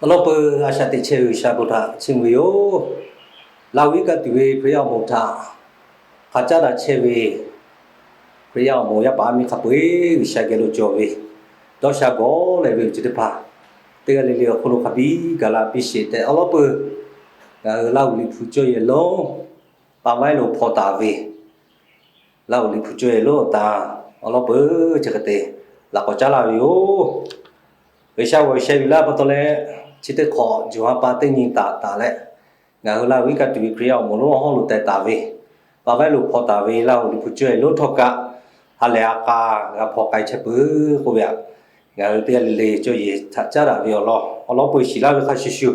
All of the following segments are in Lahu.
Awˬ lawn peuˬ, a shaꞈ teꞈ chehˇ ve G'uiˬsha bon htaꞈ chiˇ mvuh ve yoˬ. Laˇ huˍ iˉ kaˆ tuˬ ve Hkriꞈ yaˇ awˬ moˍ htaꞈ hk'a caˉ daꞈ chehˇ ve Hkriꞈ yaˇ awˬ moˍ yaˇ paˍ miˇ hk'a peu-eˬ G'uiˬsha geh lo cawˬ ve dawˇ sha gawˬ leh ve awˬ ceuˬ teˇ hpaˍ, teˇ g'aˇ le le awˬ hk'aw lo hk'a biˇ gaˬ la piˇ sheˍ tehꞈ, awˬ lawn peuˬ ngaˬ hui Laˇ huˍ Liꞈ hpu cawˇ yehˬ lonˉ pa vaiˉ lo hpaw taˍ ve Laˇ huˍ Liꞈ hpu cawˇ yehˬ lonˉ awˬ ta awˬ lawn peuˬ chi hk'e te laꞈ k'awꞈ caˉ laˇ ve yoˬ. G'uiˬsha g'awˬ sheh yuˬ laˇ pa taw leh, chi teˇ hk'awꞈ June ha pa teˇ nyi taˍ taˍ leh, ngaˬ hui Laˇ huˍ iˉ kaˆ tuˬ ve Hkriꞈ yaˇ awˬ moˍ lonˉ awˬ hawˉ lo teh taˍ ve pa vaiˉ lo hpaw taˍ ve Laˇ huˍ Liꞈ hpu cawˇ yehˬ lonˉ htawˇ kaꞈ, ha lehˬ a k'a g'a hpaw k'ai chehˇ peuˬ k'oˆ ve aꞈ, ngaˬ hui teˇ g'aˇ le le cawˇ yehˬ htaꞈ caˉ daꞈ ve awˬ lawn awˬ lawn peuˬ shiˍ laˇ ve hk'a shuˍ shuˍ,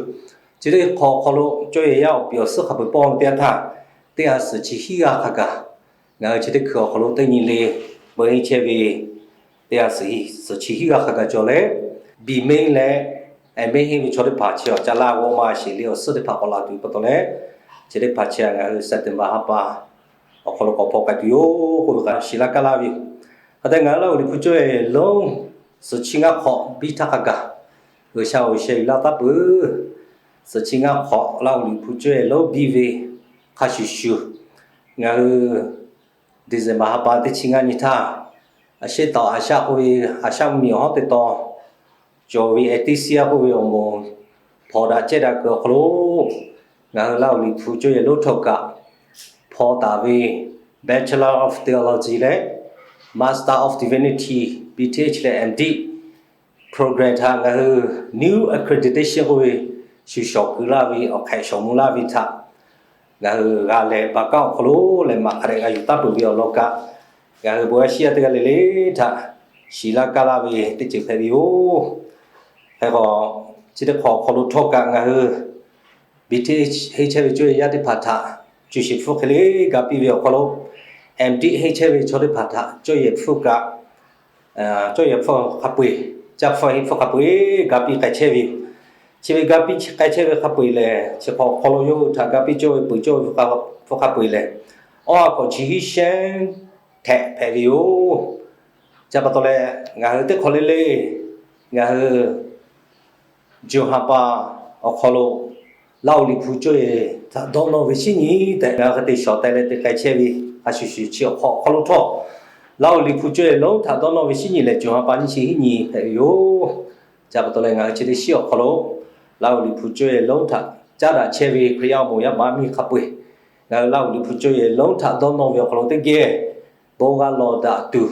chi teˇ hk'awꞈ awˬ hk'aw lo cawˇ yehˬ yaˇ awˬ piˍ awˬ suhˉ hk'a peu-eˬ pawˇ ve teˇ yanˇ htaˇ, teˇ ha suhˍ chi hiˉ g'aˇ hk'a gaˬ, ngaˬ hui chi teˇ hkui awˬ hk'aw lo teˇ nyi le meuꞈ henˇ chehˇ ve teˇ ha suhˍ chi hiˉ g'aˇ hk'a gaˬ cawˬ leh, biˬ mehˇ leh eˍ mehˇ henˇ ve chaw teˇ hpaˍ chi awˬ ca laˇ g'awˇ maˇ sheˍ le awˬ suhˉ teˇ hpaˍ k'awꞈ laˬ tuˬ ve pa taw leh, chi teˇ hpaˍ chi ngaˬ hui September ha pa awˬ hk'aw lo k'awꞈ hpaw k'ai tuˬ yoˬ k'oˆ ve kaꞈ shiˍ laˇ kaˇ laˇ ve yoˬ. Hk'e te ngaˬ hui Laˇ huˍ Liꞈ hpu cawˇ yehˬ lonˉ suhˍ chi ngaˇ hk'awꞈ biˇ htaˇ hk'a gaˬ, G'uiˬsha g'awˬ sheh yuˬ laˇ taˉ peuˬ. Suhˍ chi ngaˇ hk'awꞈ Laˇ huˍ Liꞈ hpu cawˇ yehˬ lonˉ biˇ ve hk'a shuˍ shuˍ, ngaˬ hui December ha pa teˇ chi ngaˇ nyi htaˇ, a shehˉ tawˍ a shaˆ k'oˆ ve, a shaˆ mvuhˇmiˬ awˬ hawˉ teˇ tawn cawˬ ve Athlesia k'oˆ ve awˬ moˍ hpawnˬ daꞈ cehˇ daꞈ kuiˬ awˬ hk'aw lo, ngaˬ hui Laˇ huˍ Liꞈ hpu cawˇ yehˬ lonˉ htawˇ kaꞈ hpaw taˍ ve Bachelor of Theology leh Master of Divinity, B Th leh M Div program htaꞈ ngaˬ hui new accreditation k'oˆ ve shu shawˍ keu laˇ ve awˬ hk'ehꞈ shawˍ mvuh laˇ ve htaꞈ ngaˬ hui g'a lehˬ ba kaˉ awˬ hk'aw lo lehˬ maꞈ hk'a dehꞈ g'a yuˬ taˉ peuˬ ve awˬ lawn kaꞈ, ngaˬ hui bon yaˇ shiˉ yaˇ teˇ g'aˇ le le htaꞈ shiˍ laˇ kaˇ laˇ ve teˇ ceuˬ hpehꞈ ve yoˬ. Hk'e k'o, chi teˇ hk'awꞈ awˬ hk'aw lo htawˇ kaꞈ ngaˬ hui B Th henˇ chehˇ ve cawˇ yehˬ yaˇ teˇ hpaˍ htaꞈ cuˬ shiˍ hpfuhˇ hk'e le ga piˇ ve awˬ hk'aw lo, M Div henˇ chehˇ ve chaw teˇ hpaˍ htaꞈ cawˇ yehˬ hpfuhˇ kaꞈ, cawˇ yehˬ hpfuhˇ hk'a peu-eˬ, caˇ hpfuhˇ henˇ hpfuhˇ hk'a peu-eˬ ga piˇ k'ai chehˇ ve yoˬ. Chi ve ga piˇ k'ai chehˇ ve hk'a peu-eˬ lehˬ, chi hk'awꞈ awˬ hk'aw lo yawˇ hui htaꞈ ga piˇ cawˇ ve peuˬ cawˇ ve hpfuhˇ hk'a peu-eˬ lehˬ, awˇ ha hkawꞈ chi hiˉ shehnˉ htehꞈ hpehꞈ ve yoˬ. Chi pa taw leh, ngaˬ hui teˇ hk'awꞈ le le ngaˬ hui June ha pa awˬ hk'aw lo Laˇ huˍ Liꞈ hpu cawˇ yehˬ htaꞈ dawˇ nawˇ ve shinˉ nyi tehꞈ ngaˬ hui hk'e te shawˍ teh leh te k'ai chehˇ ve hk'a shuˍ shuˍ, chi awˬ hk'awꞈ awˬ hk'aw lo htawˇ Laˇ huˍ Liꞈ hpu cawˇ yehˬ lonˉ htaꞈ dawˇ nawˇ ve shinˉ nyi lehˬ, June ha pa nyiˇ chi hiˉ nyi hpehꞈ ve yoˬ. Chi pa taw leh, ngaˬ hui chi teˇ shinˉ awˬ hk'aw lo Laˇ huˍ Liꞈ hpu cawˇ yehˬ lonˉ htaꞈ caˉ daꞈ chehˇ ve Hkriꞈ yaˇ awˬ moˍ yaˇ paˍ miˇ hk'a peu-eˬ, ngaˬ hui Laˇ huˍ Liꞈ hpu cawˇ yehˬ lonˉ htaꞈ dawˇ nawˇ ve awˬ hk'aw lo teˇ geh bon g'a lawˬ daꞈ tuˬ,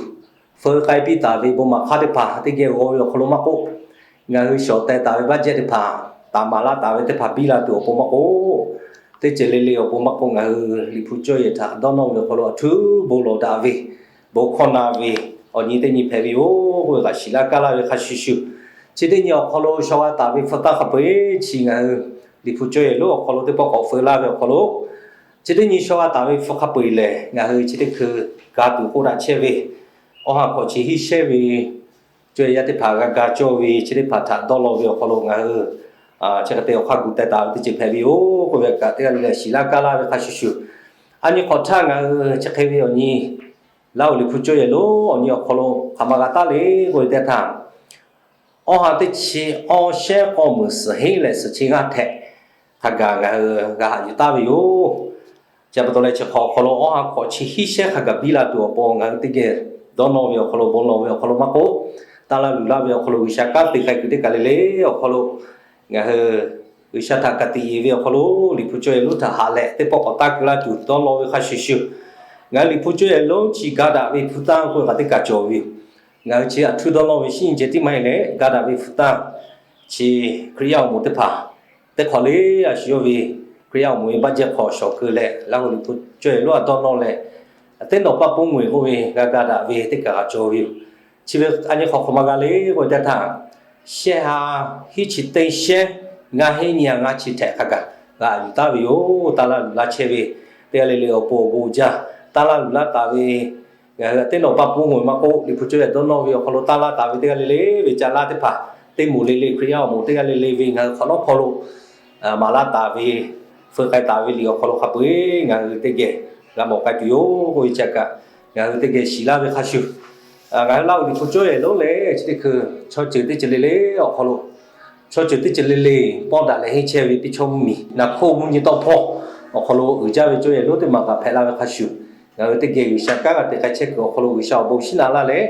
feu k'ai piˇ taˍ ve bon maˍ hk'aˇ teˇ hpaˍ teˇ geh g'aw ve awˬ hk'aw lo maˇ k'oˆ, ngaˬ hui shawˍ teh taˍ ve budget teˇ hpaˍ, taˍ maˍ laˇ taˍ ve teˇ hpaˍ biˇ la tuˬ awˬ pon maˇ k'oˆ, teˇ ceuˬ le le awˬ pon maˇ k'oˆ, ngaˬ hui Liꞈ hpu cawˇ yehˬ htaꞈ dawˇ nawˇ ve awˬ hk'aw lo a htuˉ bon lawˬ daꞈ ve, bon hkawˇ na ve awˬ nyi teˇ nyi hpehꞈ ve yoˬ k'oˆ ve kaꞈ shiˍ laˇ kaˇ laˇ ve hk'a shuˍ shuˍ, chi teˇ nyi awˬ hk'aw lo shaw g'a taˍ ve hpu tanˇ hk'a peu-eˬ chi ngaˬ hui Liꞈ hpu cawˇ yehˬ lonˉ awˬ hk'aw lo teˇ pawˆ k'awꞈ feu laˇ ve awˬ hk'aw lo, chi teˇ nyi shaw g'a taˍ ve hpu hk'a peu-eˬ lehˬ, ngaˬ hui chi teˇ hkui ga tuˬ k'oˆ daꞈ chehˇ ve, awˇ ha hkawꞈ chi hiˉ shehnˉ ve cawˇ yehˬ yaˇ teˇ hpaˍ g'a ga cawˇ ve chi teˇ hpaˍ htaꞈ dawˇ law ve awˬ hk'aw lo ngaˬ hui chi hk'e te awˬ hk'aˇ gu teh taˍ ve teˇ ceuˬ hpehꞈ ve yoˬ k'oˆ ve kaꞈ teˇ g'aˇ le le shiˍ laˇ kaˇ laˇ ve hk'a shuˍ shuˍ, a nyi hk'awꞈ htaˇ ngaˬ hui chi hk'e ve awˬ nyi Laˇ huˍ Liꞈ hpu cawˇ yehˬ lonˉ awˬ nyi awˬ hk'aw lo hk'aˬ ma g'a taˉ le k'oˆ ve teˇ htaˇ, awˇ ha teˇ chi awˇ shehnˉ k'awˇ meunˍ suhˍ henˉ leh suhˍ chi ngaˇ htehꞈ hk'a gaˬ ngaˬ hui g'a haꞈ yuˬ taˉ ve yoˬ. Chi pa taw leh, chi hk'awꞈ awˬ hk'aw lo awˇ ha hkawꞈ chi hiˉ shehnˉ hk'a gaˬ biˇ la tuˬ awˬ pon ngaˬ hui teˇ geh dawˇ nawˇ ve awˬ hk'aw lo, bon lawˬ ve awˬ hk'aw lo maˇ k'oˆ, taˇ laˇ luˬ laˇ ve awˬ hk'aw lo G'uiˬsha kanˉ te k'ai kuiˬ teˇ kaˬ le le awˬ hk'aw lo ngaˬ hui G'uiˬsha htaꞈ ka tiꞈ yeˬ ve awˬ hk'aw lo Liꞈ hpu cawˇ yehˬ lonˉ htaꞈ haꞈ leh teˇ pawˆ k'awꞈ taˇ keu laˇ tuˬ dawˇ law ve hk'a shuˍ shuˍ, ngaˬ hui Liꞈ hpu cawˇ yehˬ lonˉ chi ga daꞈ ve hpu tanˇ k'oˆ ve kaꞈ teˇ kaˬ cawˬ ve yoˬ. Ngaˬ hui chi a htuˉ dawˇ nawˇ ve shinˉ nyi ceh tiˉ maˇ heˆ leh, ga daꞈ ve hpu tanˇ chi Hkriꞈ yaˇ awˬ moˍ teˇ hpaˍ teˇ hk'awꞈ le a shu yawˇ ve Hkriꞈ yaˇ awˬ moˍ ve budget hk'aw shawˍ keu leh Laˇ huˍ Liꞈ hpu cawˇ yehˬ lonˉ a dawˇ nawˇ leh, teˇ nawˬ paˆ poˇ ngaweh k'oˆ ve g'a ga daꞈ ve teˇ kaˬ g'a cawˬ ve yoˬ. Chi ve a nyi hk'awꞈ hk'aˬ ma g'a le k'oˆ ve teˇ htaˇ, shehˆ ha hiˉ chi teˇ shehnˉ ngaˇ heˆ nyi ha ngaˇ chi htehꞈ hk'a gaˬ g'a yuˬ taˉ ve yoˬ. Taˇ laˇ luˬ laˇ chehˇ ve teˇ g'aˇ le le awˬ pon awˬ bon uiˍ jaˇ, taˇ laˇ luˬ laˇ taˍ ve ngaˬ hui teˇ nawˬ paˆ poˇ ngaweh maˇ k'oˆ, Liꞈ hpu cawˇ yehˬ dawˇ nawˇ ve awˬ hk'aw lo taˇ laˇ taˍ ve teˇ g'aˇ le le ve ca laˇ teˇ hpaˍ, teˇ moˍ le le Hkriꞈ yaˇ awˬ moˍ teˇ g'aˇ le le ve ngaˬ hui hk'awꞈ nawˉ hpawˇ lo maˍ laˇ taˍ ve, feu k'ai taˍ ve liꞈ awˬ hk'aw lo hk'a peu-eˬ ngaˬ hui teˇ geh g'a mawˬ k'ai tuˬ yoˬ k'oˆ ve chi kaꞈ, ngaˬ hui teˇ geh shiˍ laˇ ve hk'a shuˍ, ngaˬ hui Laˇ huˍ Liꞈ hpu cawˇ yehˬ lonˉ leh chi teˇ hkui chaw ceuˬ teˇ ceuˬ le le awˬ hk'aw lo Chaw ceuˬ teˇ ceuˬ le le pawˇ daꞈ leh henˇ chehˇ ve teˇ chaw mvuhˇ miˬ, naˬ hkoˇ mvuhˇ nyi tawˆ hpawˇ awˬ hk'aw lo uiˍ jaˇ ve cawˇ yehˬ lonˉ teˇ maˬ kaꞈ hpehꞈ la ve hk'a shuˍ, ngaˬ hui teˇ geh G'uiˬsha kanˉ g'a te k'ai chehˇ kuiˬ awˬ hk'aw lo G'uiˬsha awˬ bon shinˉ naꞈ laˇ leh,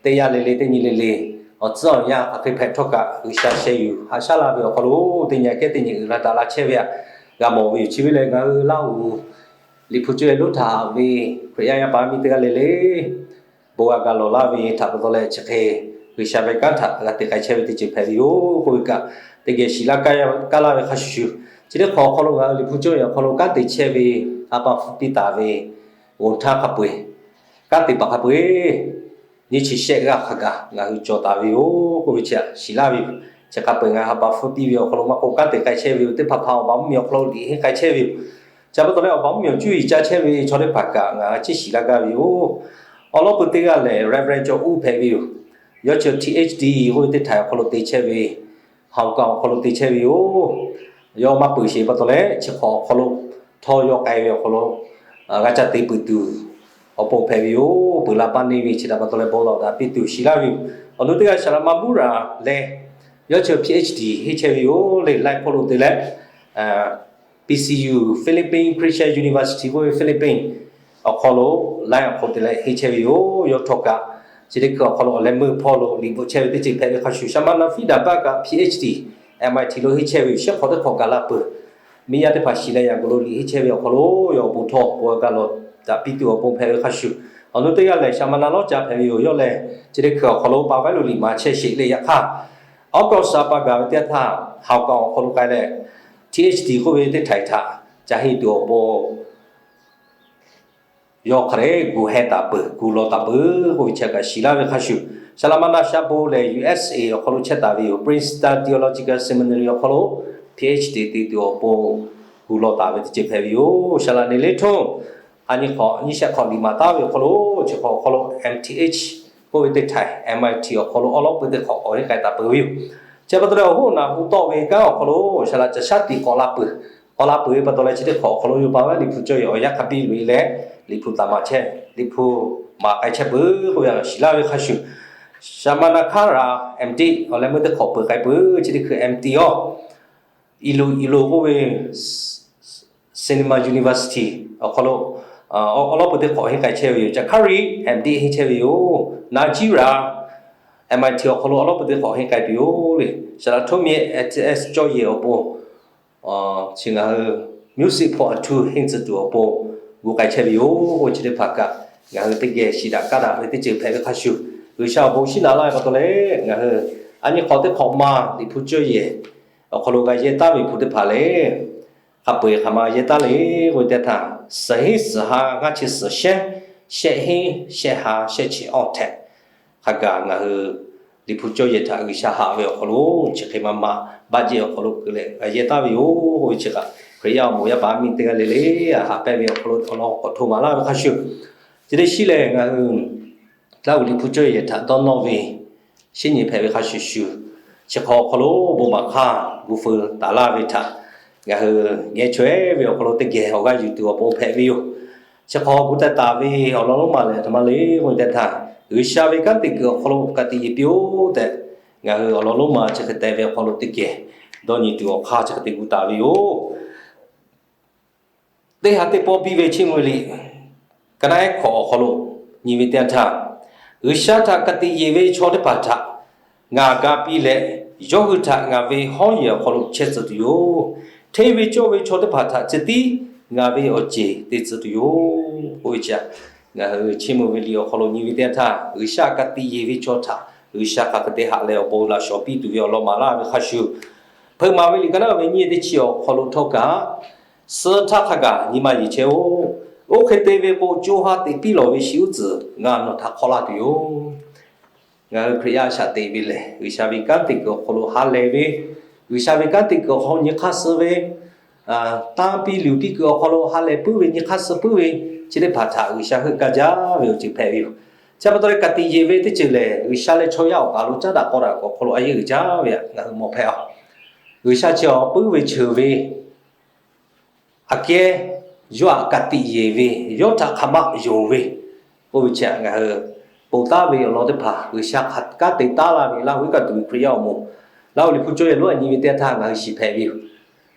teˇ yanˇ le le teˇ nyi le le awˬ tcuhˉ awˬ yanˇ hk'aˬ hk'e hpehꞈ htawˇ kaꞈ G'uiˬsha sheh yuˬ haꞈ shaˉ laˇ ve awˬ hk'aw lo teˇ nyi kehˉ teˇ nyi uiˍ la daꞈ la chehˇ ve htaꞈ g'a mawˬ ve yoˬ. Chi ve lehˬ, ngaˬ hui Laˇhuˍ Liꞈ hpu cawˇ yehˬ lonˉ htaꞈ ve Hkriꞈ yaˇ yaˇ paˍ miˇ teˇ g'aˇ le le bon g'a ga lawˬ laˇ ve htaꞈ pa taw leh chi hk'e G'uiˬsha ve kanˉ htaꞈ g'a te k'ai chehˇ ve teˇ ceuˬ hpehꞈ ve yoˬ k'oˆ ve kaꞈ, teˇ geh shiˍ laˇ kaˇ laˇ ve hk'a shuˍ shuˍ, chi teˇ hk'awꞈ awˬ hk'aw lo ngaˬ hui Liꞈ hpu cawˇ yehˬ awˬ hk'aw lo kanˉ te chehˇ ve ha pa hpfuhˇ piˇ taˍ ve g'oˬ htaˇ hk'a peu-eˬ, kanˉ te paˍ hk'a peu-eˬ nyiˇ chi shehˆ g'aˇ hk'a gaˬ ngaˬ hui cawˬ taˍ ve yoˬ k'oˆ ve chi htaꞈ shiˍ laˇ ve yoˬ. Chi hk'a peu-eˬ ngaˬ hui ha pa hpfuhˇ piˇ ve awˬ hk'aw lo maˇ k'oˆ, kanˉ te k'ai chehˇ ve yoˬ. Teˇ hpaˍ hpaˍ awˬ baˬ mvuhˇ miˬ awˬ hk'aw lo liꞈ henˇ k'ai chehˇ ve yoˬ. Chi pa taw leh awˬ baˬ mvuhˇ miˬ awˬ cuˇ yiˍ ca chehˇ ve chaw teˇ hpaˍ kaꞈ ngaˬ hui chiˇ shiˍ laˇ gaˇ ve yoˬ. Awˬ lawn peuˬ teˇ g'aˇ lehˬ Reverend Cawˬ Uˉ hpehꞈ ve yoˬ. Yawˇ chi Ph D k'oˆ ve teˇ htaiˍ awˬ hk'aw lo te chehˇ ve, Hong Kong awˬ hk'aw lo te chehˇ ve yoˬ. Yawˇ maˇ peuˬ sheˍ pa taw leh chi hk'awꞈ awˬ hk'aw lo htawˇ yawˇ k'ai ve awˬ hk'aw lo g'a ca te peuˬ tuˬ awˬ pon hpehꞈ ve yoˬ. Peuˬ la paˇ neˇ ve chi htaꞈ pa taw leh bon lawˬ daꞈ piˇ tuˬ shiˍ laˇ ve yoˬ. Awˬ nu teˇ g'aˇ Saˍ laꞈ ma Buˇraˍ lehˬ, yawˇ chi Ph D henˇ chehˇ ve yoˬ le. Laiˉ hk'oˆ lo te leh P C U, Philippine Christian University k'oˆ ve Philippine awˬ hk'aw lo laiˉ awˬ hk'aw te leh henˇ chehˇ ve yoˬ. Yawˇ htawˇ kaꞈ chi teˇ hkui awˬ hk'aw lo awˬ leh meuˇ hpawˇ lo liꞈ bvuhꞈ chehˇ ve teˇ ceuˬ hpehꞈ ve hk'a shuˍ, Saˍ laꞈ ma Naˍfiˆ Daˍbaˆ kaꞈ Ph D M I T lo henˇ chehˇ ve yoˬ. Shehˆ hk'awꞈ teˇ hk'awꞈ gaˬ la peuˬ. Miˇ yaˇ teˇ hpaˍ shiˍ leh yaꞈ k'oˍ lo liꞈ henˇ chehˇ ve awˬ hk'aw lo yawˇ awˬ bon htawˇ bon g'a ga lawˬ daꞈ piˇ tuˬ awˬ pon hpehꞈ ve hk'a shuˍ, awˬ nu teˇ g'aˇ lehˬ Saˍ laꞈ ma Naˍ Lawˉ Ca hpehꞈ ve yoˬ. Yawˇ lehˬ chi teˇ hkui awˬ hk'aw lo pa vaiˉ lo liꞈ maˍ chehˇ sheˍ le. Yaꞈ hk'aˇ August a pa gaˬ ve teˇ yanˇ htaˇ Hong Kong awˬ hk'aw lo k'ai leh Ph D k'oˆ ve teˇ htaiˍ htaꞈ ca henˇ tuˬ awˬ pon yawˇ hk'a dehꞈ gu heh taˍ peuˬ, gu lawˬ taˍ peuˬ k'oˆ ve chi kaꞈ shiˍ laˇ ve hk'a shuˍ, Saˍ laꞈ ma Naˍ Sha Bon lehˬ U S A awˬ hk'aw lo chehˇ taˍ ve yoˬ. Princeton Theological Seminary awˬ hk'aw lo Ph D te tuˬ awˬ pon gu lawˬ taˍ ve teˇ ceuˬ hpehꞈ ve yoˬ. Saˍ laꞈ neˍ le htawˇ, a nyi hk'awꞈ nyiˇ shehˆ hk'awꞈ liꞈ maˍ taˍ ve awˬ hk'aw lo chi hk'awꞈ awˬ hk'aw lo M Th k'oˆ ve teˇ htaiˍ M I T awˬ hk'aw lo awˉ lawˉ peuˬ teˇ hk'awꞈ k'awꞈ henˇ k'ai taˍ peuˬ ve yoˬ. Chi pa taw leh awˬ hoˉ naˬ hu tawˆ ve kanˉ awˬ hk'aw lo Saˍ laꞈ ca shaˉ tiꞈ k'awꞈ la peuˬ. K'awꞈ la peuˬ ve pa taw leh chi teˇ hk'awꞈ awˬ hk'aw lo yawˇ pa vaiˉ Liꞈ hpu cawˇ yehˬ awˬ yanˇ hk'a biˇ loꞈ e leh Liꞈ hpu taˍ maˍ chehˇ, Liꞈ hpu maˍ k'ai chehˇ peuˬ k'oˆ ve shiˍ laˇ ve hk'a shuˍ, Saˍ laꞈ ma Naˍ Hkaˇ Raˍ M.Div awˬ leh meuˇ teˇ hk'awꞈ peuˬ k'ai peuˬ. Chi teˇ hkui M.Div awˬ, Iloilo k'oˆ ve Sinai University awˬ hk'aw lo awˉ lawˉ peuˬ teˇ hk'awꞈ henˇ k'ai chehˇ ve yoˬ. Caˍ hkaˇ riˍ M.Div henˇ chehˇ ve yoˬ. Naˍ jiˇ raˍ M.I.T awˬ hk'aw lo awˉ lawˉ peuˬ teˇ hk'awꞈ henˇ k'ai tuˬ yoˬ le. Saˍ laꞈ htoˇ miˇ Th S cawˇ yehˬ awˬ pon chi ngaˬ hui music hpawˇ a htuˇ henˇ tcuh tuˬ awˬ pon gu k'ai chehˇ ve yoˬ. Chi teˇ hpaˍ kaꞈ ngaˬ hui teˇ geh shiˍ daꞈ kaˇ daꞈ ve teˇ ceuˬ hpehꞈ ve hk'a shuˍ, G'uiˬsha awˬ bon shinˉ naꞈ laˇ ve pa taw leh ngaˬ hui a nyi hk'awꞈ teˇ hk'awꞈ ma Liꞈ hpu cawˇ yehˬ awˬ hk'aw lo g'a yehˇ taˍ ve hpu teˇ hpaˍ lehˬ, hk'a peu-eˬ hk'aˬ ma yehˇ taˍ le k'oˆ ve teˇ htaˇ, suhˍ henˉ suhˍ ha ngaˇ chi suhˍ shehˉ, shehˆ henˉ shehˆ ha shehˆ chi awˇ htehꞈ hk'a gaˬ ngaˬ hui Liꞈ hpu cawˇ yehˬ htaꞈ G'uiˬsha haꞈ ve awˬ hk'aw lo chi hk'e ma ma baˆ jehˇ awˬ hk'aw lo keu leh g'a yehˇ taˍ ve yoˬ. K'oˆ ve chi kaꞈ Hkriꞈ yaˇ awˬ moˍ yaˇ paˍ miˇ teˇ g'aˇ le le a haꞈ pehnˇ ve awˬ hk'aw lo awˬ lawn k'awꞈ hto maˍ laˇ ve hk'a shuˍ, chi teˇ shiˉ lehˬ ngaˬ hui Laˇhuˍ Liꞈ hpu cawˇ yehˬ htaꞈ dawˇ nawˇ ve shinˉ nyi hpehꞈ ve hk'a shuˍ shuˍ, chi hk'aw awˬ hk'aw lo bon maˍ hk'aˇ gu feu taˍ laˇ ve htaꞈ ngaˬ hui geh chaweh ve awˬ hk'aw lo teˇ geh awˬ g'aˇ yuˬ tuˬ awˬ pon hpehꞈ ve yoˬ. Chi hk'aw gu teh taˍ ve awˬ lawn lonˉ ma lehˬ aˬ htoꞈ ma le k'oˆ ve teˇ htaˇ, G'uiˬsha ve kanˉ te kuiˬ awˬ hk'aw lo ka tiꞈ yeˬ piˇ-oˆ tehꞈ, ngaˬ hui awˬ lawn lonˉ ma chi hk'e te ve awˬ hk'aw lo teˇ geh dawˇ nyi tuˬ awˬ hk'aˇ chi hk'e te gu taˍ ve yoˬ. Teˇ ha teˇ pawˆ piˇ ve Chiˇ mvuh ve liꞈ ka naˉ ehˉ hkawꞈ awˬ hk'aw lo nyi ve teˇ yanˇ htaˇ, G'uiˬsha htaꞈ ka tiꞈ yeˬ ve chaw teˇ hpaˍ htaꞈ ngaˬ ga piˇ leh, yawˇ hui htaꞈ ngaˬ ve hawˉ yehˬ awˬ hk'aw lo chehˇ tcuh tuˬ yoˬ. Hteˇ ve cawˇ ve chaw teˇ hpaˍ htaꞈ ceh tiˉ ngaˬ ve awˬ ceˬ te tcuh tuˬ yoˬ k'oˆ ve chi, ngaˬ hui Chiˇ mvuh ve liꞈ awˬ hk'aw lo nyi ve teˇ yanˇ htaˇ, G'uiˬsha ka tiꞈ yeˬ ve chaw htaꞈ G'uiˬsha hk'aˬ hk'e te haꞈ leh awˬ bon laꞈ shawˍ piˇ tuˬ ve awˬ lawn maˍ laˇ ve hk'a shuˍ, Hpeuꞈ maˍ ve liꞈ ka naˉ ve nyiˇ teˇ chi awˬ hk'aw lo htawˇ kaꞈ, suh htaˇ hk'a gaˬ nyi ma yeˬ chehˇ-oˆ. Oˇ hk'e te ve k'o, co ha teꞈ piˇ lawˬ ve shi uˉ tcuhˍ ngaˬ nawˬ htaꞈ hk'awꞈ laˇ tuˬ yoˬ. Ngaˬ hui Hkriꞈ yaˇ shaꞈ teꞈ ve lehˬ, G'uiˬsha ve kanˉ te kuiˬ awˬ hk'aw lo ha lehˬ ve, G'uiˬsha ve kanˉ te kuiˬ awˬ hk'aw lo nyi hk'aˇ suh ve, tanˇ piˇ luˬ piˇ kuiˬ awˬ hk'aw lo ha lehˬ puiˉ ve, nyi hk'aˇ suh puiˉ ve, chi teˇ hpaˍ htaꞈ G'uiˬsha heuˆ gaˇ jaˇ ve awˬ ceuˬ hpehꞈ ve yoˬ. Chi pa taw leh ka tiꞈ yeˬ ve teˇ ceuˬ lehˬ, G'uiˬsha leh chaw yaˇ awˬ kaˬ lo caˉ daꞈ k'aw daꞈ kuiˬ awˬ hk'aw lo a yeˇ uiˍ jaˇ ve htaꞈ ngaˬ hui mawˬ hpehꞈ-oˬ. G'uiˬsha chi awˬ puiˉ ve cheuˬ ve, aꞈ kehˉ yawˇ htaꞈ ka tiꞈ yeˬ ve, yawˇ htaꞈ hk'aˬ ma yonˍ ve, k'oˆ ve chi htaꞈ ngaˬ hui ponˬ taˉ ve awˬ lawn teˇ hpaˍ G'uiˬsha hk'aˬ kanˉ te taˉ laˇ ve Laˇhuˍ iˉ kaˆ tuˬ ve Hkriꞈ yaˇ awˬ moˍ Laˇ huˍ Liꞈ hpu cawˇ yehˬ lonˉ aꞈ nyi ve teˇ yanˇ htaˇ ngaˬ hui shiˍ hpehꞈ ve yoˬ.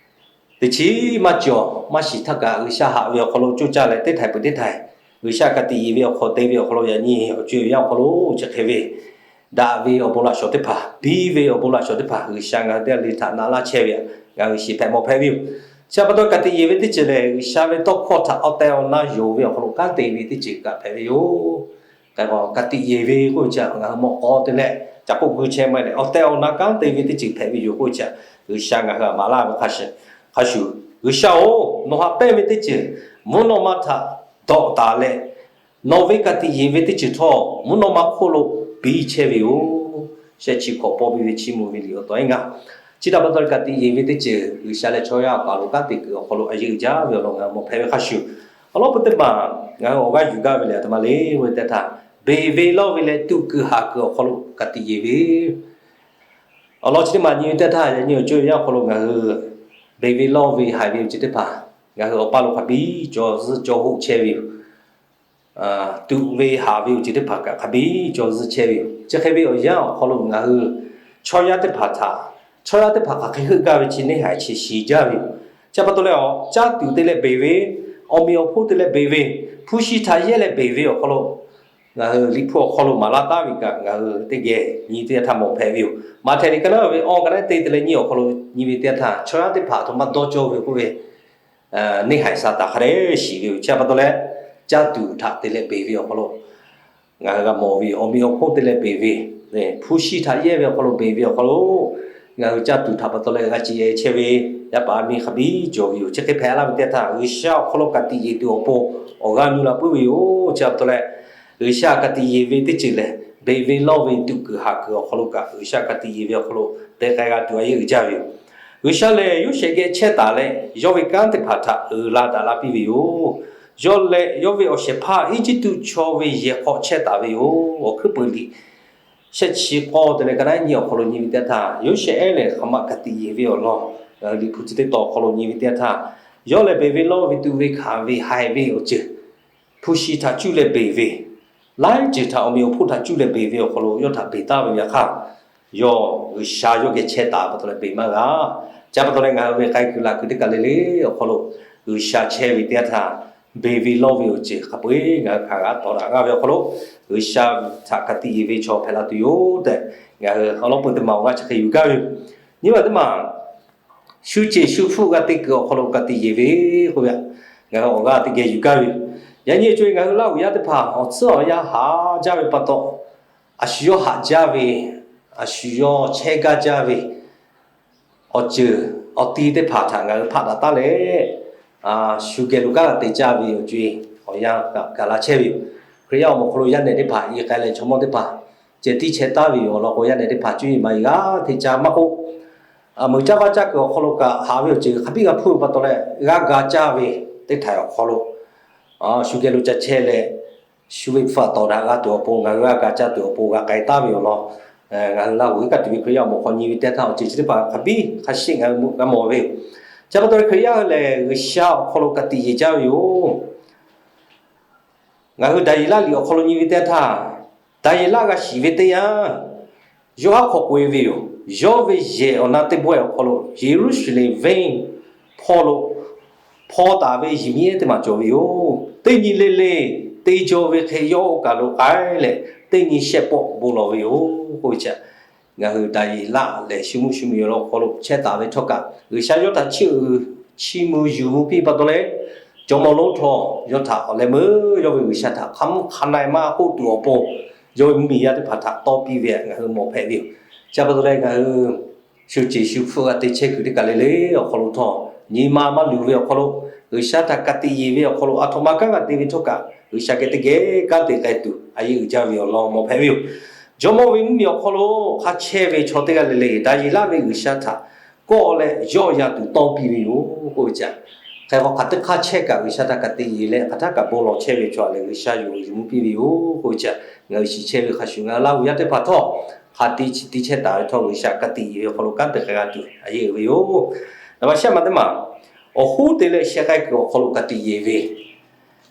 Teˇ chiˉ maˇ cawˬ maˇ shiˍ htaˇ kaꞈ G'uiˬsha haꞈ ve awˬ hk'aw lo coˇ caˇ leh teˇ htaiˍ peuˬ teˇ htaiˍ G'uiˬsha ka tiꞈ yeˬ ve awˬ hk'aw te ve awˬ hk'aw lo yaꞈ nyi awˬ co awˬ yanˇ awˬ hk'aw lo chi hk'e ve daꞈ ve awˬ bon laꞈ shawˍ teˇ hpaˍ, biˇ ve awˬ bon laꞈ shawˍ teˇ hpaˍ G'uiˬsha ngaˬ hui teˇ g'aˇ le htaꞈ naꞈ laˇ chehˇ ve htaꞈ ngaˬ hui shiˍ hpehꞈ mawˬ hpehꞈ ve yoˬ. Chi pa taw ka tiꞈ yeˬ ve teˇ ceuˬ lehˬ, G'uiˬsha ve tawˇ hkawˇ htaꞈ awˬ tehˬ awˬ na yonˍ ve awˬ hk'aw lo kanˉ te ve teˇ ceuˬ kaꞈ hpehꞈ ve yoˬ. Ka tiꞈ yeˬ ve k'oˆ ve chi ngaˬ hui mawꞈ k'aw te leh ca k'oˆ gu chehˇ maˇ heˆ leh, awˬ tehˬ awˬ na kanˉ te ve teˇ ceuˬ hpehꞈ ve yoˬ k'oˆ ve chi, G'uiˬsha ngaˬ hui htaꞈ maˍ laˇ ve hk'a shuˍ, G'uiˬsha-oˬ, nawˬ haꞈ pehnˇ ve teˇ ceuˬ mvuhˇ naw ma htaꞈ dawꞈ taˍ leh, nawˬ ve ka tiꞈ yeˬ ve teˇ ceuˬ htawˇ mvuhˇ naw ma hk'oˆ lo piˇ chehˇ ve yoˬ. Shehˆ chi hkawꞈ pawˇ piˇ ve chiˇ mvuh ve liꞈ awˬ tawˬ e ngaˇ. Chi htaꞈ pa taw leh ka tiꞈ yeˬ ve teˇ ceuˬ G'uiˬsha leh chaw yaˇ awˬ kaˍ lo kanˉ te kuiˬ awˬ hk'aw lo a yeˇ uiˍ jaˇ ve awˬ lawn ngaˬ hui mawˬ hpehꞈ ve hk'a shuˍ, awˬ lawn peuˬ teˇ maˬ ngaˬ hui awˬ g'aˇ yuˬ gaˇ ve lehˬ, a htoꞈ ma le k'oˆ ve teˇ htaˇ, beˬ ve lawˇ ve leh tuꞈ kuiˬ haˍ kuiˬ awˬ hk'aw lo ka tiꞈ yeˬ ve awˬ lawn chi teˇ maˬ nyi ve teˇ htaˇ, yaꞈ nyi awˬ co awˬ yanˇ awˬ hk'aw lo ngaˬ hui beˬ ve lawˇ ve haiˬ ve awˬ ceuˬ teˇ hpaˍ ngaˬ hui awˬ paˇ lo hk'a biˇ cawˬ zuhˆ cawˬ hoˆ chehˇ ve yoˬ. Tuꞈ ve haˍ ve awˬ ceuˬ teˇ hpaˍ kaꞈ hk'a biˇ cawˬ zuhˆ chehˇ ve yoˬ. Chi hk'e ve awˬ yanˇ awˬ hk'aw lo ngaˬ hui chaw yaˇ teˇ hpaˍ htaꞈ, chaw yaˇ teˇ hpaˍ hk'aˬ hk'e heuˆ gaˇ ve chi neˇ haiˬ chi shiˍ jaˇ ve yoˬ. Chi pa taw leh, caˇ tuˬ te leh beˬ ve, awˬ meꞈ awˬ hponˇ te leh beˬ ve, hpu shi htaꞈ yehˇ leh beˬ ve awˬ hk'aw lo ngaˬ hui Liꞈ hpu awˬ hk'aw lo maˍ laˇ taˉ ve kaꞈ ngaˬ hui teˇ geh nyi teˇ yanˇ htaˇ mawˬ hpehꞈ ve yoˬ. Maꞈhtehˍ liꞈ ka naˉ ve awˬ ka naˉ te te leh nyi awˬ hk'aw lo nyi ve teˇ yanˇ htaˇ, chaw yaˇ teˇ hpaˍ a htoꞈ ma dawˇ cawˇ ve k'oˆ ve, neˇ haiˬ Saˍtanˍ hk'a dehꞈ shiˍ ve yoˬ. Chi pa taw leh, caˇ tuˬ htaꞈ te leh beˬ ve awˬ hk'aw lo ngaˬ hui g'a mawˬ ve yoˬ. Awˬ meꞈ awˬ hponˇ te leh beˬ ve, hpu shi htaꞈ yehˇ ve awˬ hk'aw lo beˬ ve awˬ hk'aw lo ngaˬ hui caˇ tuˬ htaꞈ pa taw leh g'a ciˍ yehˇ chehˇ ve yaˇ paˍ yaˇ miˇ hk'a biˇ cawˬ ve yoˬ. Chi hk'e hpehꞈ laˇ ve teˇ yanˇ htaˇ, G'uiˬsha awˬ hk'aw lo ka tiꞈ yeˬ tuˬ awˬ pon awˬ g'aˇ nuˇ la puiˉ ve yoˬ. Chi pa taw leh, G'uiˬsha ka tiꞈ yeˬ ve teˇ ceuˬ lehˬ, beˬ ve lawˇ ve tuꞈ kuiˬ haˍ kuiˬ awˬ hk'aw lo kaꞈ G'uiˬsha ka tiꞈ yeˬ ve awˬ hk'aw lo te k'ai g'a tuˬ a yeˇ uiˍ jaˇ ve yoˬ. G'uiˬsha lehˬ, Yoˇsehꞈ geh chehˇ taˍ leh, yawˇ ve kanˉ teˇ hpaˍ htaꞈ uiˍ la daꞈ la piˇ ve yoˬ. Yawˇ leh yawˇ ve awˬ shehˍ hpaˇ Eˇjiˇtuꞈ chaw ve yehˬ hk'aw chehˇ taˍ ve yoˬ. Awˬ hkuiˉ peuˬ liꞈ shehˆ chi k'awˇ te leh ka naˉ nyi awˬ hk'aw lo nyi ve teˇ yanˇ htaˇ, Yoˇsehꞈ ehˉ lehˬ hk'aˬ ma ka tiꞈ yeˬ ve awˬ lawn, Liꞈ hpu chi teˇ tawn awˬ hk'aw lo nyi ve teˇ yanˇ htaˇ, yawˇ lehˬ beˬ ve lawˇ ve tuꞈ ve hkanˍ ve haiˬ ve awˬ ceuˬ hpu shi htaꞈ cuˇ leh beˬ ve, laiˉ ceuˬ htaꞈ awˬ meꞈ awˬ hponˇ htaꞈ cuˇ leh beˬ ve awˬ hk'aw lo yawˇ htaꞈ beˬ taˍ ve yaꞈ hk'aˇ, yawˇ G'uiˬsha yawˇ geh chehˇ taˍ pa taw leh beˬ maˇ g'a. Chi pa taw leh ngaˬ hui ve k'ai kuiˬ laꞈ kuiˬ teˇ kaˬ le le awˬ hk'aw lo G'uiˬsha chehˇ ve teˇ yanˇ htaˇ, beˬ ve lawˇ ve awˬ ceuˬ hk'a peu-eˬ ngaˬ hui hkanˍ g'a tawˍ daꞈ g'a ve awˬ hk'aw lo, G'uiˬsha htaꞈ ka tiꞈ yeˬ ve chaw hpehꞈ la tuˬ yoˬ tehꞈ, ngaˬ hui awˬ lawn peu teˇ maˬ awˬ g'aˇ chi hk'e yuˬ gaˇ ve yoˬ. Nyi ma teˇ maˬ shu ceˬ shu hpfuhˆ g'a te kuiˬ awˬ hk'aw lo ka tiꞈ yeˬ ve k'oˆ ve, ngaˬ hui awˬ g'aˇ teˇ geh yuˬ gaˇ ve yoˬ. Yaꞈ nyi co-e ngaˬ hui Laˇ huˍ yaˇ teˇ hpaˍ awˬ tcuhˉ awˬ yanˇ haꞈ jaˇ ve pa taw, a shu yawˇ haꞈ jaˇ ve, a shu yawˇ chehˇ gaˇ jaˇ ve awˬ ceuˬ awˬ ti teˇ hpaˍ htaꞈ ngaˬ hui hpaˆ daꞈ taˉ leh, shu geh lo kanˉ g'a te caˇ ve awˬ co-e awˬ yanˇ kaꞈ gaˬ la chehˇ ve yoˬ. Hkriꞈ yaˇ awˬ moˍ hk'aw lo yaˇ nehˬ teˇ hpaˍ i k'ai leh chaw mawˇ teˇ hpaˍ ceh tiˉ chehˇ taˍ ve yoˬ. Awˬ lawn k'o, yaˇ nehˬ teˇ hpaˍ cuˇ yiˍ maˍ yiˍ g'aˇ hteꞈ ca maˇ k'oˆ, meuꞈ caˇ vaˇ caˇ kuiˬ awˬ hk'aw lo kaꞈ haꞈ ve awˬ ceuˬ hk'a biˇ g'a hpuˇ ve pa taw leh, g'a ga caˇ ve teˇ htaiꞈ awˬ hk'aw lo shu geh lo ca chehˇ leh, shu ve hpfuhˆ tawˍ daꞈ g'a tuˬ awˬ pon, ngaˬ hui g'a ga caˇ tuˬ awˬ pon g'a k'ai taˍ ve yoˬ law. Ngaˬ hui Laˇ huˍ iˉ kaˆ tuˬ ve Hkriꞈ yaˇ awˬ moˍ hk'aw nyi ve teˇ yanˇ htaˇ, awˬ ceuˬ chi teˇ hpaˍ hk'a biˇ hk'a sheˆ ngaˬ hui g'a mawˬ ve yoˬ. Chi pa taw leh Hkriꞈ yaˇ hui lehˬ, G'uiˬsha awˬ hk'aw lo ka tiꞈ yeˬ jaˇ ve yoˬ. Ngaˬ hui Daˍyeˍlaˆ liꞈ awˬ hk'aw lo nyi ve teˇ yanˇ htaˇ, Daˍyeˍlaˆ g'a shiˍ ve teˇ yanˇ, yawˇ haˉ hk'awꞈ k'oꞈ-e ve yoˬ. Yawˇ ve yehˬ awˬ na teˇ bawehˇ awˬ hk'aw lo Yeˍruˆsaˍlehnˍ venˇ hpawˇ lo hpaw taˍ ve yehˬ miˉ ehˉ teˇ maˬ cawˬ ve yoˬ. Teˇ nyi le le te jaw ve hk'e yawˇ oˇ kaˬ lo k'ai leh, teˇ nyi shehˆ pawˆ bon lawˬ ve yoˬ k'oˆ ve chi, ngaˬ hui Daˍyeˍlaˆ lehˬ shu mvuhˇ shu miˬ awˬ lawn hk'aw lo chehˇ taˍ ve htawˇ kaꞈ, G'uiˬsha yawˇ htaꞈ chiˇ uiˍ chiˇ mvuh yuˬ mvuh piˇ pa taw leh, jawˇmawˇ lonˉ htawˇ yawˇ htaꞈ awˬ leh meuˇ yawˇ ve G'uiˬsha htaꞈ hk'a mvuhˇ hk'a na-e maˇ k'oˆ tuˬ awˬ pon, yawˇ ve mvuhˇmiˬ yaˇ teˇ hpaˍ htaꞈ tawˇ piˇ ve ngaˬ hui mawˬ hpehꞈ ve yoˬ. Chi pa taw leh ngaˬ hui shu ceˬ shu hpfuhˆ g'a te chehˇ kuiˬ teˇ kaˬ le le awˬ hk'aw lo htawˇ, nyi ma maˇ luˬ ve awˬ hk'aw lo G'uiˬsha htaꞈ ka tiꞈ yeˬ ve awˬ hk'aw lo a htoꞈ ma kanˉ g'a te ve htawˇ kaꞈ, G'uiˬsha geh teˇ geh kanˉ te k'ai tuˬ a yeˇ uiˍ jaˇ ve awˬ lawn mawˬ hpehꞈ ve yoˬ. Jawˇmawˇ ve mvuhˇmiˬ awˬ hk'aw lo hk'a chehˇ ve chaw teˇ g'aˇ le le, Daˍyeˍlaˆ ve G'uiˬsha htaꞈ kawˆ leh yawˆ yan tuˬ tawˇ piˇ ve yoˬ k'oˆ ve chi, hk'e k'o hk'aˬ teˇ hk'aˇ chehˇ kaꞈ G'uiˬsha htaꞈ ka tiꞈ yeˬ leh hk'aˬ htaˇ kaꞈ bon lawˬ chehˇ ve chaw lehˬ, G'uiˬsha yuˬ yuˬ mvuh piˇ ve yoˬ k'oˆ ve chi, ngaˬ hui shiˍ chehˇ ve hk'a shuˍ ngaˬ hui Laˇ huˍ yaˇ teˇ hpaˍ htawˇ, hk'a tiꞈ chi tiꞈ chehˇ taˍ ve htawˇ, G'uiˬsha ka tiꞈ yeˬ ve awˬ hk'aw lo kanˉ te k'ai g'a tuˬ a yeˇ uiˍ ve yoˬ. Naˍ baꞈ shehˆ ma teˇ maˬ, awˬ hoˉ te leh sheh k'ai kuiˬ awˬ hk'aw lo ka tiꞈ yeˬ ve,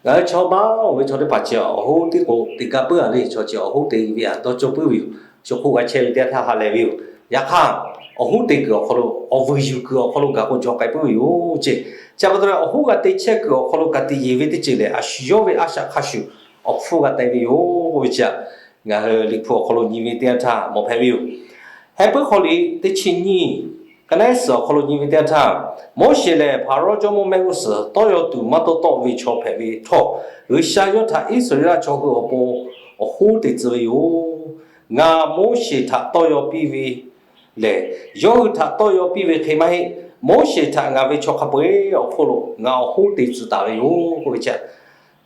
ngaˬ hui chaw maˇ oˬ ve chaw teˇ hpaˍ chi awˬ hoˉ teˇ k'o te gaˇ puiˉ a le, chaw chi awˬ hoˉ te ve a dawˇ cawˇ puiˉ ve yoˬ. Shu hk'oˆ g'a chehˇ ve teˇ yanˇ htaˇ ha lehˬ ve yoˬ. Yaꞈ hk'aˇ, awˬ hoˉ te kuiˬ awˬ hk'aw lo, awˬ vuiˬ yuˬ kuiˬ awˬ hk'aw lo gaˬ k'o jawˬ k'ai puiˉ ve yoˬ ceˇ. Chi pa taw leh awˬ hoˉ g'a te chehˇ kuiˬ awˬ hk'aw lo ka tiꞈ yeˬ ve teˇ ceuˬ lehˬ, a shu yawˇ ve a shaꞈ hk'a shuˍ awˬ hpfuhˇ g'a teh ve yoˬ k'oˆ ve chi, ngaˬ hui Liꞈ hpu awˬ hk'aw lo nyi ve teˇ yanˇ htaˇ mawˬ hpehꞈ ve yoˬ. Heh puiˉ hk'aw liꞈ teˇ chi nyiˇ, ka naˉ suhˍ awˬ hk'aw lo nyi ve teˇ yanˇ htaˇ, Moˉseˍ lehˬ Hpaˍrawˇ jawˇmawˇ mehˆ g'uˇ suhˍ tawˇ yaw tuˬ maˇ tawˇ tawˆ ve chaw hpehꞈ ve htawˇ, G'uiˬsha yawˇ htaꞈ Iˉsaˍreˍlaˆ chaw hui awˬ pon awˬ hoˉ te tcuh ve yoˬ. Ngaˬ Moˉseˍ htaꞈ tawˇ yaw piˇ ve lehˬ, yawˇ hui htaꞈ tawˇ yaw piˇ ve hk'e maˇ heˆ. Moˉseˍ htaꞈ ngaˬ ve chaw hk'a peu-eˬ awˬ hk'oˆ lo ngaˬ awˬ hoˉ te tcuh taˍ ve yoˬ k'oˆ ve chi,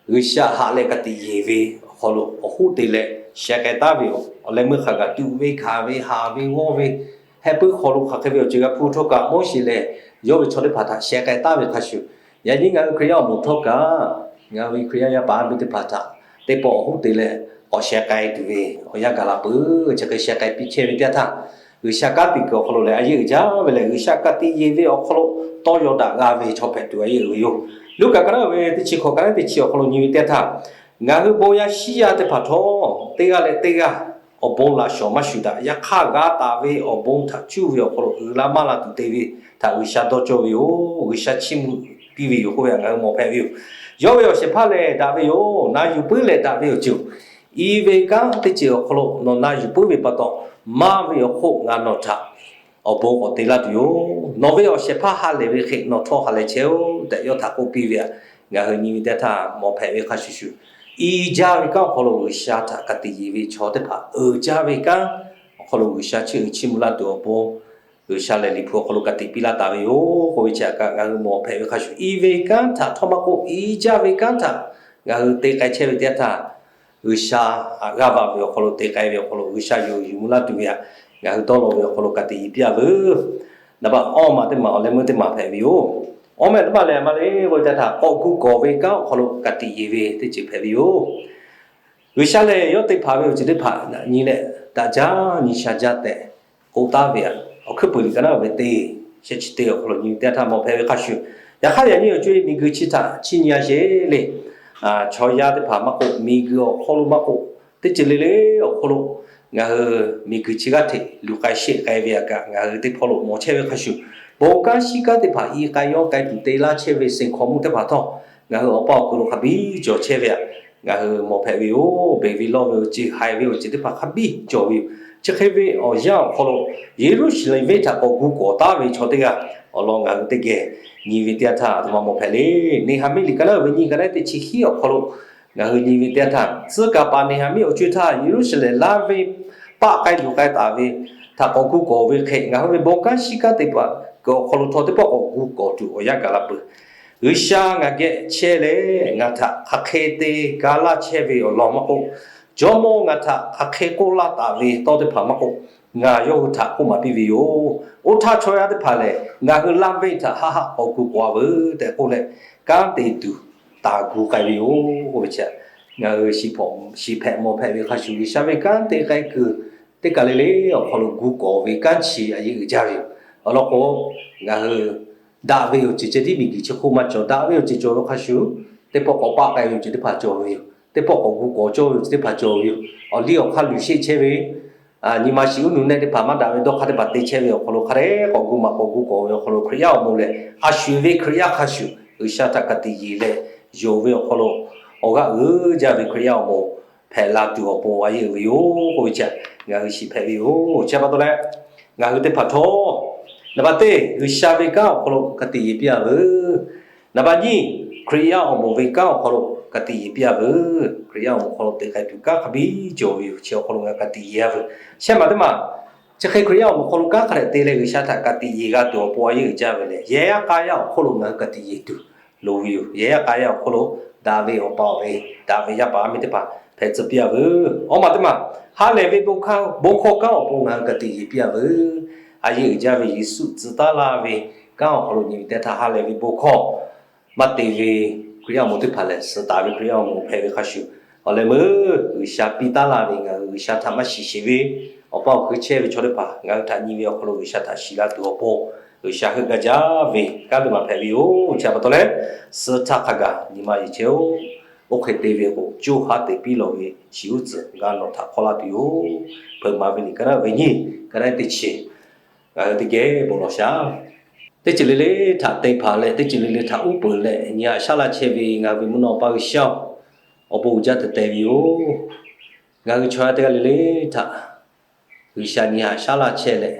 G'uiˬsha haꞈ leh ka tiꞈ yeˬ ve awˬ hk'aw lo awˬ hoˉ te leh sheh k'ai taˉ ve yoˬ. Awˬ leh meuˇ hk'a gaˬ tuꞈ ve, hkanˍ ve, haˍ ve, g'awˇ ve, heh puiˉ hk'aw lo hk'aˬ hk'e ve awˬ ceuˬ g'a hpuˇ htawˇ kaꞈ, Moˉseˍ lehˬ yawˇ ve chaw teˇ hpaˍ htaꞈ sheh k'ai taˉ ve hk'a shuˍ, yaꞈ nyi ngaˬ hui Hkriꞈ yaˇ awˬ moˍ htawˇ kaꞈ, ngaˬ hui ve Hkriꞈ yaˇ yaˇ paˍ miˇ teˇ hpaˍ htaꞈ teˇ pawˆ awˬ hoˉ te leh k'awꞈ sheh k'ai tuˬ ve awˬ yanˇ gaˬ la peuˬ. Chi hk'e sheh k'ai piˇ chehˇ ve teˇ yanˇ htaˇ, G'uiˬsha kanˉ te kuiˬ awˬ hk'aw lo lehˬ a yeˇ uiˍ jaˇ ve lehˬ, G'uiˬsha ka tiꞈ yeˬ ve awˬ hk'aw lo tawˇ yaw daꞈ g'a ve chaw hpehꞈ tuˬ a yeˇ uiˍ ve yoˬ. Luˉkaꞈ ka naˉ ve teˇ chi hkawꞈ ka naˉ teˇ chi awˬ hk'aw lo nyi ve teˇ yanˇ htaˇ, ngaˬ hui bon yaˇ shiˉ yaˇ teˇ hpaˍ htawˇ, teˇ g'aˇ leh teˇ g'aˇ awˬ bon laꞈ shawˍ maˇ shuˍ daꞈ. Yaꞈ hk'aˇ, g'a taˍ ve awˬ bon htaꞈ cuˇ ve awˬ hk'aw lo uiˍ la maˇ la tuˬ te ve htaꞈ G'uiˬsha dawˇ cawˇ ve yoˬ. G'uiˬsha chiˇ mvuh piˇ ve yoˬ k'oˆ ve htaꞈ ngaˬ hui mawˬ hpehꞈ ve yoˬ. Yawˇ ve awˬ shehˍ hpaˇ lehˬ daꞈ ve yoˬ. Na yuˬ puiˉ leh daꞈ ve awˬ ceuˬ, i ve kanˉ teˇ ceuˬ awˬ hk'aw lo nawˬ na yuˬ puiˉ ve pa taw, maˇ ve awˬ hk'oˆ ngaˬ nawˬ htaꞈ awˬ bon k'awꞈ te laˇ tuˬ yoˬ. Nawˬ ve awˬ shehˍ hpaˇ ha lehˬ ve hk'e nawˬ htawˇ ha lehˬ chehˇ-oˆ tehꞈ yawˇ htaꞈ k'oˆ piˇ ve htaꞈ ngaˬ hui nyi ve teˇ yanˇ htaˇ mawˬ hpehꞈ ve hk'a shuˍ shuˍ, i jaˇ ve kanˉ awˬ hk'aw lo G'uiˬsha htaꞈ ka tiꞈ yeˬ ve chaw teˇ hpaˍ uiˍ jaˇ ve kanˉ awˬ hk'aw lo G'uiˬsha chiˇ uiˍ chiˇ mvuh laˇ tuˬ awˬ pon, G'uiˬsha lehˬ Liꞈ hpu awˬ hk'aw lo ka tiꞈ piˇ laˇ taˍ ve yoˬ k'oˆ ve chi htaꞈ kaꞈ ngaˬ hui mawˬ hpehꞈ ve hk'a shuˍ, i ve kanˉ htaꞈ htawˇ maˇ k'oˆ, i jaˇ ve kanˉ htaꞈ ngaˬ hui te k'ai chehˇ ve teˇ yanˇ htaˇ, G'uiˬsha g'aˇ va ve awˬ hk'aw lo te k'ai ve awˬ hk'aw lo G'uiˬsha yonˍ yuˬ mvuh laˇ tuˬ ve htaꞈ ngaˬ hui dawˇ law ve awˬ hk'aw lo ka tiꞈ yeˬ piˇ-a veuˬ. Naˍ baꞈ awˇ maˬ teˇ maˬ awˬ leh meuˇ teˇ maˬ hpehꞈ ve yoˬ. Awˇ meh teˇ maˬ lehˬ maˇ le k'oˆ ve teˇ htaˇ, k'awꞈ gu k'awˍ ve kanˉ awˬ hk'aw lo ka tiꞈ yeˬ ve teˇ ceuˬ hpehꞈ ve yoˬ. G'uiˬsha lehˬ yawˇ te hpaˍ ve awˬ ceuˬ teˇ hpaˍ nyi leh daꞈ jaˇ nyi sha jaˇ tehꞈ k'oˆ taˍ ve htaꞈ awˬ hkuiˉ peuˬ liꞈ ka naˉ ve teˇ sheh chi teˇ awˬ hk'aw lo nyi teˇ yanˇ htaˇ mawˬ hpehꞈ ve hk'a shuˍ, yaꞈ hk'aˇ yaꞈ nyi awˬ co e miˬguiˬ chi htaꞈ chiˇ nyi-a sheˍ le. Chaw yaˇ teˇ hpaˍ maˇ k'oˆ, miˬguiˬ awˬ hk'aw lo maˇ k'oˆ, teˇ ceuˬ le le awˬ hk'aw lo ngaˬ hui miˬguiˬ chi g'aˇ hteꞈ luˬ k'ai sheˆ k'ai ve htaꞈ kaꞈ ngaˬ hui teˇ hpawˇ lo mawˬ chehˇ ve hk'a shuˍ, bon kanˉ shiˉ kanˉ teˇ hpaˍ i k'ai yawˇ k'ai tuˬ te laˇ chehˇ ve seˍ hkawꞈ mvuhˇ teˇ hpaˍ htawˇ, ngaˬ hui awˬ pa awˬ kuiˬ lo hk'a biˇ cawˬ chehˇ ve htaꞈ ngaˬ hui mawˬ hpehꞈ ve yoˬ. Beˬ ve lawˇ ve awˬ ceuˬ, haiˬ ve awˬ ceuˬ teˇ hpaˍ hk'a biˇ cawˬ ve yoˬ. Chi hk'e ve awˬ yanˇ awˬ hk'aw lo Yeˍruˆsaˍlehnˍ venˇ htaꞈ k'awꞈ gu k'awˍ taˉ ve chaw teˇ g'aˇ awˬ lawn ngaˬ hui teˇ geh nyi ve teˇ yanˇ htaˇ, a htoꞈ ma mawˬ hpehꞈ le. Neˍhaˍmiˆ liꞈ ka naˉ ve nyiˇ ka naˉ teˇ chi hiˉ awˬ hk'aw lo ngaˬ hui nyi ve teˇ yanˇ htaˇ, tcuh kaˍ paˍ Neˍhaˍmiˆ awˬ co e htaˇ Yeˍruˆsaˍlehnˍ laˇ venˇ paˆ k'ai luˬ k'ai taˍ ve htaꞈ k'awꞈ gu k'awˍ ve hk'e, ngaˬ hui ve bon kanˉ shiˉ kanˉ teˇ hpaˍ kuiˬ awˬ hk'aw lo htawˇ teˇ pawˆ k'awꞈ gu k'awˍ tuˬ awˬ yanˇ gaˬ la peuˬ. G'uiˬsha ngaˬ geh chehˇ leh ngaˬ htaꞈ hk'aˬ hk'e te ga laˇ chehˇ ve awˬ lawn maˇ k'oˆ, jawˇmawˇ ngaˬ htaꞈ hk'aˬ hk'e k'oˆ laˇ taˍ ve tawˇ teˇ hpaˍ maˇ k'oˆ, ngaˬ yawˇ hui htaꞈ k'oˆ maˍ piˇ ve yoˬ. Oˇ htaˇ chaw yaˇ teˇ hpaˍ lehˬ, ngaˬ hui laˇ venˇ htaꞈ haˆ haˆ k'awꞈ gu k'awˍ-a veuˬ tehꞈ k'oˆ leh, kanˉ te tuˬ taˍ gu k'ai ve yoˬ k'oˆ ve chi, ngaˬ hui shiˍ hpehꞈ mawˬ hpehꞈ ve hk'a shuˍ, G'uiˬsha ve kanˉ te k'ai kuiˬ teˇ kaˬ le le awˬ hk'aw lo gu k'awˍ ve kanˉ chi a yeˇ uiˍ jaˇ ve yoˬ. Awˬ lawn k'o, ngaˬ hui daꞈ ve awˬ ceuˬ ceh tiˉ miˬguiˬ chi hk'oˆ maˇ cawˬ. Daꞈ ve awˬ ceuˬ cawˬ ve hk'a shuˍ, teˇ pawˆ k'awꞈ paˆ k'ai ve awˬ ceuˬ teˇ hpaˍ cawˬ ve yoˬ. Teˇ pawˆ k'awꞈ gu k'awˍ cawˇ ve awˬ ceuˬ teˇ hpaˍ cawˬ ve yoˬ. Awˬ liˇ awˬ hk'aˇ luˬ sheˆ chehˇ ve, nyi ma shiˍ uˉ nu nehˆ teˇ hpaˍ maˇ daꞈ ve dawˇ hk'aˇ teˇ hpaˍ te chehˇ ve awˬ hk'aw lo hk'a dehꞈ k'awꞈ gu maˍ k'awꞈ gu k'awˍ ve awˬ hk'aw lo Hkriꞈ yaˇ awˬ moˍ lehˬ, a shu ve Hkriꞈ yaˇ hk'a shuˍ G'uiˬsha htaꞈ ka tiꞈ yeˬ leh yonˍ ve awˬ hk'aw lo awˬ g'aˇ uiˍ jaˇ ve Hkriꞈ yaˇ awˬ moˍ hpehꞈ la tuˬ awˬ pon a yeˇ uiˍ ve yoˬ k'oˆ ve chi, ngaˬ hui shiˍ hpehꞈ ve yoˬ. Chi pa taw leh, ngaˬ hui teˇ hpaˍ htawˇ, naˍ baꞈ teˇ, G'uiˬsha ve kanˉ awˬ hk'aw lo ka tiꞈ yeˬ piˇ-a veuˬ. Naˍ baꞈ nyiˇ, Hkriꞈ yaˇ awˬ moˍ ve kanˉ awˬ hk'aw lo ka tiꞈ yeˬ piˇ-a veuˬ. Hkriꞈ yaˇ awˬ moˍ hk'aw lo te k'ai tuˬ kanˉ hk'a biˇ cawˬ ve yoˬ. Chi awˬ hk'aw lo ngaˬ hui ka tiꞈ yeˬ-a veuˬ. Shehˆ maˬ teˇ maˬ, chi hk'e Hkriꞈ yaˇ awˬ moˍ hk'aw lo kanˉ hk'a dehꞈ te leh G'uiˬsha htaꞈ ka tiꞈ yeˬ g'a tuˬ awˬ pon a yeˇ uiˍ jaˇ ve lehˬ, yehˬ yaˇ k'a yaˇ awˬ hk'oˆ lo ngaˬ hui ka tiꞈ yeˬ tuˬ loˍ ve yoˬ. Yehˬ yaˇ k'a yaˇ awˬ hk'oˆ lo daꞈ ve awˬ pa awˬ e, daꞈ ve yaˇ paˍ yaˇ miˇ teˇ hpaˍ hpehꞈ tcuh piˇ-a veuˬ. Awˬ maˬ teˇ maˬ, ha lehˬ ve bon hkawˇ kanˉ awˬ pon ngaˬ hui ka tiꞈ yeˬ piˇ-a veuˬ. A yeˇ uiˍ jaˇ ve Yeˍsuˆ tcuh taˉ laˇ ve kanˉ awˬ hk'aw lo nyi ve teˇ htaˇ, ha lehˬ ve bon hkawˇ maˇ te ve Hkriꞈ yaˇ awˬ moˍ teˇ hpaˍ lehˬ, suh taˍ ve Hkriꞈ yaˇ awˬ moˍ hpehꞈ ve hk'a shuˍ, awˬ leh meuˇ G'uiˬsha piˇ taˉ la ve ngaˬ hui G'uiˬsha htaꞈ maˇ shiˍ sheˍ ve, awˬ pa awˬ hkui chehˇ ve chaw teˇ hpaˍ ngaˬ hui htaꞈ nyi ve awˬ hk'aw lo G'uiˬsha htaꞈ shiˍ la tuˬ awˬ pon, G'uiˬsha heuˆ gaˇ jaˇ ve kanˉ teˇ maˬ hpehꞈ ve yoˬ. Chi pa taw leh, suh htaˇ hk'a gaˬ nyi ma yeˬ chehˇ-oˆ. Oˇ hk'e te ve k'o, co ha teꞈ piˇ lawˬ ve shiˍ uˉ tcuhˍ g'a nawˬ htaꞈ hk'awˇ laˇ tuˬ yoˬ. Hpeuꞈ maˍ ve liꞈ ka naˉ ve nyiˇ, ka naˉ teˇ chi Ngaˬ hui teˇ geh bon lawˬ shaˍ. Teˇ ceuˬ le le htaꞈ te hpanˍ leh, teˇ ceuˬ le le htaꞈ uˉ peunˍ leh nyi haꞈ shaˉ laˇ chehˇ ve ngaˬ hui ve mvuhˇ naw Pa G'uiˬsha-oˬ, awˬ bon uiˍ jaˇ teh teh ve yoˬ. Ngaˬ hui chaw yaˇ teˇ g'aˇ le le htaꞈ G'uiˬsha nyi haꞈ shaˉ laˇ chehˇ leh,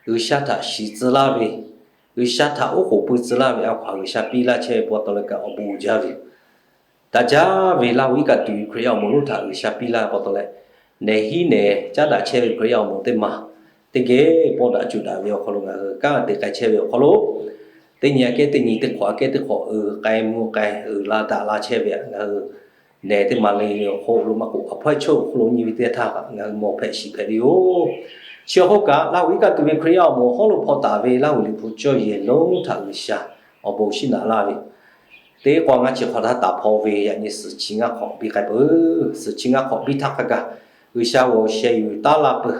G'uiˬsha htaꞈ shiˍ tcuh laˇ ve, G'uiˬsha htaꞈ oˉ k'oˍ pui tcuh laˇ ve a hkaw G'uiˬsha piˇ laˇ chehˇ ve pa taw leh kaꞈ awˬ bon uiˍ jaˇ ve yoˬ. Daꞈ jaˇ ve Laˇ huˍ iˉ kaˆ tuˬ ve Hkriꞈ yaˇ awˬ moˍ lonˉ htaꞈ G'uiˬsha piˇ laˇ ve pa taw leh, nehˬ hiˉ nehˬ caˉ daꞈ chehˇ ve Hkriꞈ yaˇ awˬ moˍ teˇ maˬ teˇ geh pawˇ daꞈ cuˬ daꞈ ve awˬ hk'aw lo ngaˬ hui kanˉ te k'ai chehˇ ve awˬ hk'aw lo, teˇ nyi aꞈ kehˉ teˇ nyi, teˇ hk'awꞈ aꞈ kehˉ teˇ hk'awꞈ uiˍ k'ai mvuh k'ai uiˍ la daꞈ la chehˇ ve ngaˬ hui nehˬ teˇ maˬ le ve awˬ hk'aw lo maˇ k'oˆ, awˬ hpawehˇ chaw awˬ hk'aw lo nyi ve teˇ htaˇ kaꞈ ngaˬ hui mawˬ hpehꞈ shiˍ hpehꞈ ve yoˬ. Chi awˬ hk'oˆ kaꞈ, Laˇ huˍ iˉ kaˆ tuˬ ve Hkriꞈ yaˇ awˬ moˍ hawˉ lo hpaw taˍ ve Laˇ huˍ Liꞈ hpu cawˇ yehˬ lonˉ htaꞈ G'uiˬsha awˬ bon shiˉ naꞈ laˇ ve yoˬ. Teˇ k'aw ngaˇ chi hk'awꞈ htaˇ taˍ hpaw ve yaꞈ nyi suhˍ chi ngaˇ hk'awꞈ biˇ k'ai peuˬ. Suhˍ chi ngaˇ hk'awꞈ biˇ htaˇ hk'a gaˬ, G'uiˬsha g'awˬ sheh yuˬ taˉ la peuˬ.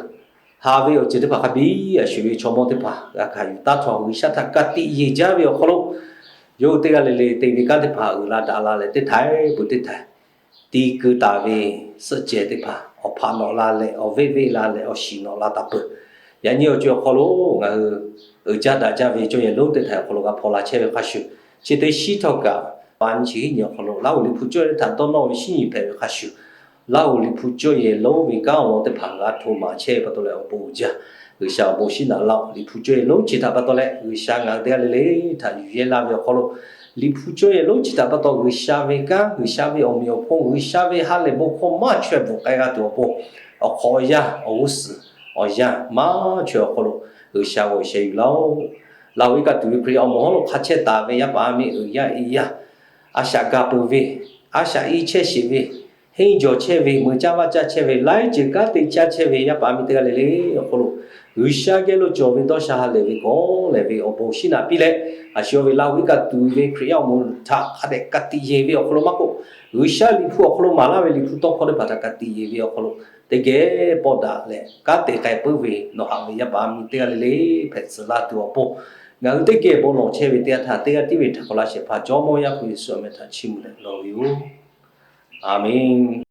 Haꞈ ve awˬ ceuˬ teˇ hpaˍ hk'a biˇ a shuˍ ve chaw mawˇ teˇ hpaˍ g'a hkanˍ yuˬ taˉ htawˇ, G'uiˬsha htaꞈ ka tiꞈ yeˬ jaˇ ve awˬ hk'aw lo, yawˇ hui teˇ g'aˇ le le te ve kanˉ teˇ hpaˍ uiˍ la daꞈ la leh teˇ htaiˍ peuˬ teˇ htaiˍ ti keu taˍ ve suhˆ cehˬ teˇ hpaˍ awˬ hpaꞈ nawꞈ la leh awˬ veˆ veˆ la leh awˬ shiˍ nawꞈ la taˍ peuˬ. Yaꞈ nyi awˬ ceuˬ awˬ hk'aw lo ngaˬ hui uiˍ jaˇ daꞈ jaˇ ve cawˇ yehˬ lonˉ teˇ htaiˍ awˬ hk'aw lo g'a hpaw la chehˇ ve hk'a shuˍ, chi teˇ shiˉ htawˇ kaꞈ, pa nyi chi hiˉ nyi awˬ hk'aw lo Laˇ huˍ Liꞈ hpu cawˇ yehˬ htaꞈ dawˇ nawˇ ve shinˉ nyi hpehꞈ ve hk'a shuˍ, Laˇ huˍ Liꞈ hpu cawˇ yehˬ lonˉ ve kanˉ awˬ lawn teˇ hpaˍ g'a hto maˍ chehˇ ve pa taw leh awˬ bon uiˍ jaˇ. G'uiˬsha awˬ bon shiˉ naꞈ laˇ-oˬ. Liꞈ hpu cawˇ yehˬ lonˉ chi htaꞈ pa taw leh G'uiˬsha ngaˬ hui teˇ g'aˇ le le htaꞈ yuˬ yehˇ laˇ ve awˬ hk'aw lo, Liꞈ hpu cawˇ yehˬ lonˉ chi htaꞈ pa taw G'uiˬsha ve kanˉ, G'uiˬsha ve awˬ meꞈ awˬ hponˇ, G'uiˬsha ve ha lehˬ bon hkawˇ maˇ chaweh bvuhꞈ k'ai g'a tuˬ awˬ pon, awˬ hk'awꞈ awˬ yanˇ, awˬ g'uˇ suhˍ awˬ yanˇ maˇ chaweh awˬ hk'aw lo G'uiˬsha g'awˬ sheh yuˬ laˇ-oˆ. Laˇ huˍ iˉ kaˆ tuˬ ve Hkriꞈ yaˇ awˬ moˍ hawˉ lo hk'a chehˇ taˍ ve yaˇ paˍ yaˇ miˇ uiˍ yaˇ iˉ yaˇ, a shaꞈ ga peuˬ ve, a shaꞈ iˉ chehˇ sheˍ ve, henˇ jawˬ chehˇ ve, meuꞈ caˇ vaˇ caˇ chehˇ ve, laiˉ ceuˬ kanˉ te caˇ chehˇ ve yaˇ paˍ yaˇ miˇ teˇ g'aˇ le le awˬ hk'aw lo, G'uiˬsha geh lo cawˬ ve dawˇ sha ha lehˬ ve kawˆ lehˬ ve awˬ bon shiˉ naꞈ piˇ leh, a shu yawˇ ve Laˇ huˍ iˉ kaˆ tuˬ ve Hkriꞈ yaˇ awˬ moˍ htaꞈ hk'a dehꞈ ka tiꞈ yeˬ ve awˬ hk'aw lo maˇ k'oˆ, G'uiˬsha Liꞈ hpu awˬ hk'aw lo maˍ laˇ ve Liꞈ hpu tawˇ hkawˇ teˇ hpaˍ htaꞈ ka tiꞈ yeˬ ve awˬ hk'aw lo, teˇ geh pawˇ daꞈ leh kanˉ te k'ai puiˉ ve nawˬ haꞈ ve yaˇ paˍ yaˇ miˇ teˇ g'aˇ le le hpehꞈ tcuh laˇ tuˬ awˬ pon, ngaˬ hui teˇ geh bon lawˬ chehˇ ve teˇ g'aˇ htaˇ teˇ g'aˇ tiˉ ve htaꞈ hk'aw laˇ shehˍ hpaˇ Jawˇmawˇ Yaˇ hpu Yeˍsuˆ awˬ meh htaꞈ chiˇ mvuh leh lawˬ ve yoˬ. Aˬmenˍ.